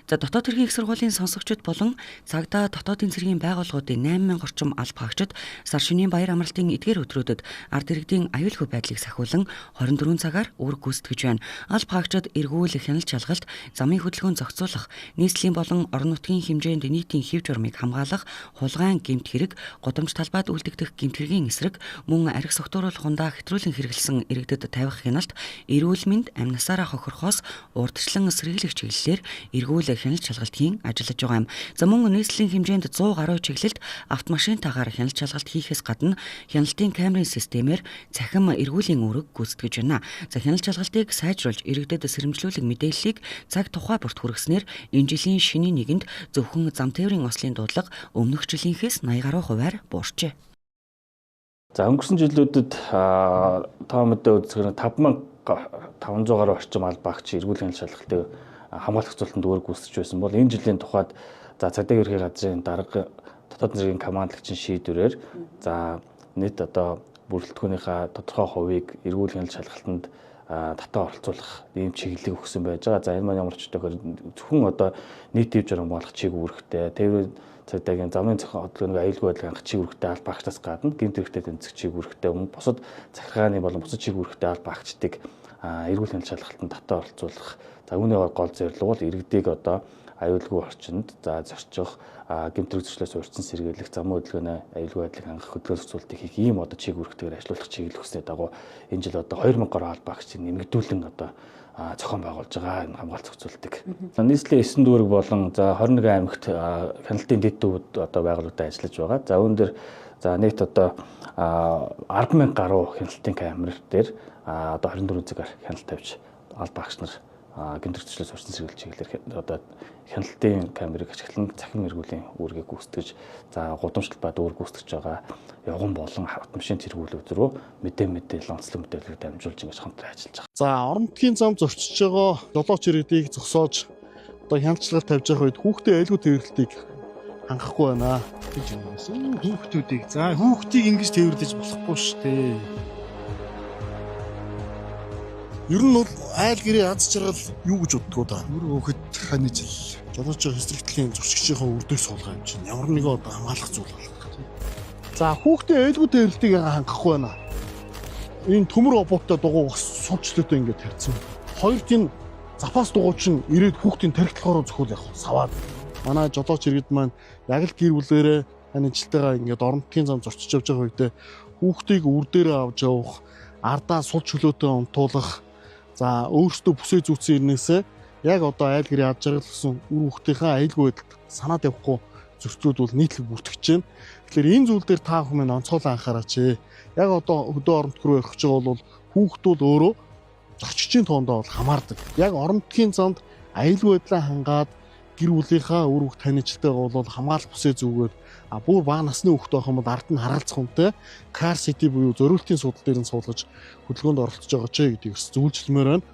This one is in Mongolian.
За, дотоод хэргийн их сургуулийн сонсогчид болон цагдаа, дотоодын цэргийн байгууллагуудын 8000 орчим алба хаагчид сар шинийн баяр амралтын эдгээр өдрүүдэд ард иргэдийн аюулгүй байдлыг сахиулан 24 цагаар үүрэг гүйцэтгэж байна. Алба хаагчид эргүүл хяналт шалгалт, замын хөдөлгөөн зохицуулах, нийслэлийн болон орон нутгийн хэмжээнд нийтийн хэв журмыг хамгаалах, хулгайн, гэмт хэрэг, гудамж талбайд үлдэгдэх гэмт хэргийн эсрэг, мөн архи согтууруулах хундаа хэтрүүлэн хэрэглэсэн иргэдэд тавих хяналт, эрүүл мэнд, амь насаараа хохирохоос урьдчилан сэргийлэх чиглэлээр эргүүл хяналт шалгалт хийн ажиллаж байгаа юм. За, мөн нийслэлийн хэмжээнд 100 гаруй чиглэлд автомашинтайгаар хяналт шалгалт хийхээс гадна хяналтын камерын системээр цахим эргүүлийн үүрэг гүйцэтгэж байна. За, хяналт шалгалтыг сайжруулж, иргэдэд сэрэмжлүүлэг мэдээллийг цаг тухай бүрт хүргэснээр энэ жилийн шинийн нэгэнд зөвхөн зам тээврийн ослын дуудлага өмнөх жилийнхээс 80 гаруй хувиар буурчээ. За, өнгөрсөн жилүүдэд тоо мэдээ үзэхээр 5500 гаруй орчим алба агч эргүүл хяналт шалгалтыг хамгаалах зохицуултанд үүрэг гүйцэтгэж байсан бол энэ жилийн тухайд, за, цагдаагийн ерхий газрын дарга, дотоод зэргийн командлагчийн шийдвэрээр, за, нийт одоо бүрэлдэхүүнийхээ тодорхой хувийг эргүүл хяналт шалгалтанд татаа оролцуулах ийм чиглэлийг өгсөн байж байгаа. За, энэ маань ямар ч үгээр зөвхөн одоо нийт хэв журам болгох чиг үүрэгтэй, тээврийн цагдаагийн замын зохион хөдөлгөөний аюулгүй байдлыг хангах чиг үүрэгтэй алба агчдаас гадна гэмт хэрэгтэй тэнцэх чиг үүрэгтэй, мөн бусад захиргааны болон бусад чиг үүрэгтэй алба агчдыг эргүүл хяналт шалгалтанд татаа оролцуулах. За, үүний гол зорилго бол иргэдийг одоо аюулгүй орчинд, за, зорчих, гэмт хэрэг зөрчлөөс урьдчилан сэргийлэх, замын хөдөлгөөний аюулгүй байдлыг хангах, хөдөлгөөн зохицуултыг хийх ийм одоо чиг үүрэгтэйгээр ажиллуулах чиглэл өгсөний дагуу энэ жил одоо 2000 гаруй алба агчийг нэмэгдүүлэн одоо зохион байгуулж байгаа энэ хамгаалалт зохицуултыг. Нийслэлийн 9 дүүрэг болон, за, 21 аймагт хяналтын дэд төвд одоо байгууллагатай ажиллаж байгаа. За, үүн дээр, за, нийт одоо 10,000 гаруй хяналтын камер дээр одоо 24 цагаар хяналт тавьж, алба агч нар гэмт хэрэг зөрчлөөс урьдчилан сэргийлэх чиглэлээр одоо хяналтын камерыг ашиглан цахим эргүүлийн үүргийг гүйцэтгэж, за, гудамж талбайд үүрэг гүйцэтгэж байгаа явган болон автомашин тэргүүлүүд рүү мэдээлэл, онцлог мэдээллийг дамжуулж ингэж хамтран ажиллаж байгаа. За, орон нутгийн зам зорчиж байгаа жолооч иргэдийг зогсоож одоо хяналтчлал тавьж байгаа үед хүүхдээ аюулгүй тээвэрлэлтийг хангахгүй байна гэж юм байна. Хүүхдүүдийг, за, хүүхдийг ингэж тээвэрлэж болохгүй шүү дээ. Ер нь бол айл гэрээ аз жаргал юу гэж боддгоо да. Үр хөөхөд хань жил жолооч хэсрэгтлийн зөрчигчийнхээ үрдэх суулгаа юм чинь ямар нэгэн одоо хамгаалах зүйл болох. За, хүүхдээ аюулгүй тээвэрлэлтийг хангахгүй байна. Энэ төмөр обооттой дугуй бас суучлаатай ингээд тавьсан. Хоёр тийм запас дугуй чинь ирээд хүүхдийн тархитлохороо зөхөөл явах саваад. Манай жолооч иргэд маань яг л гэр бүлээрээ хань жилтэйгээ ингээд орон нутгийн зам зорчиж явж байгаа үедээ хүүхдийг үр дээрээ авч явах, ардаа сул чөлөөтэй унтуулах. За, өөрсдөө бүсээ зүүцсэн ирнээсээ яг одоо айл гэрээ ад жаргал гэсэн үр хүүхдийнхээ аюулгүй байдалд санаад явахгүй зөрчлүүд бол нийтлэг бүртгэж байна. Тэгэхээр энэ зүйл дээр та бүхэн онцгой анхаараач. Яг одоо хөдөө орон нутг руу явах гэж байгаа бол хүүхдүүд өөрөө зорчигчийн тоондоо бол хамаардаг. Яг орон нутгийн замд аюулгүй байдлаа хангаад, гэр бүлийнхаа үр хүүхд таничлалтайгаа бол хамгаалах бүсээ зүгээд, а бүр бага насны хүүхд байх юм бол ард нь харгалзах хүнтэй car seat буюу зориултын суудал дээр нь суулгаж хөдөлгөөнд оролцож байгаа ч гэдгийг бас зөвлөмөр байна.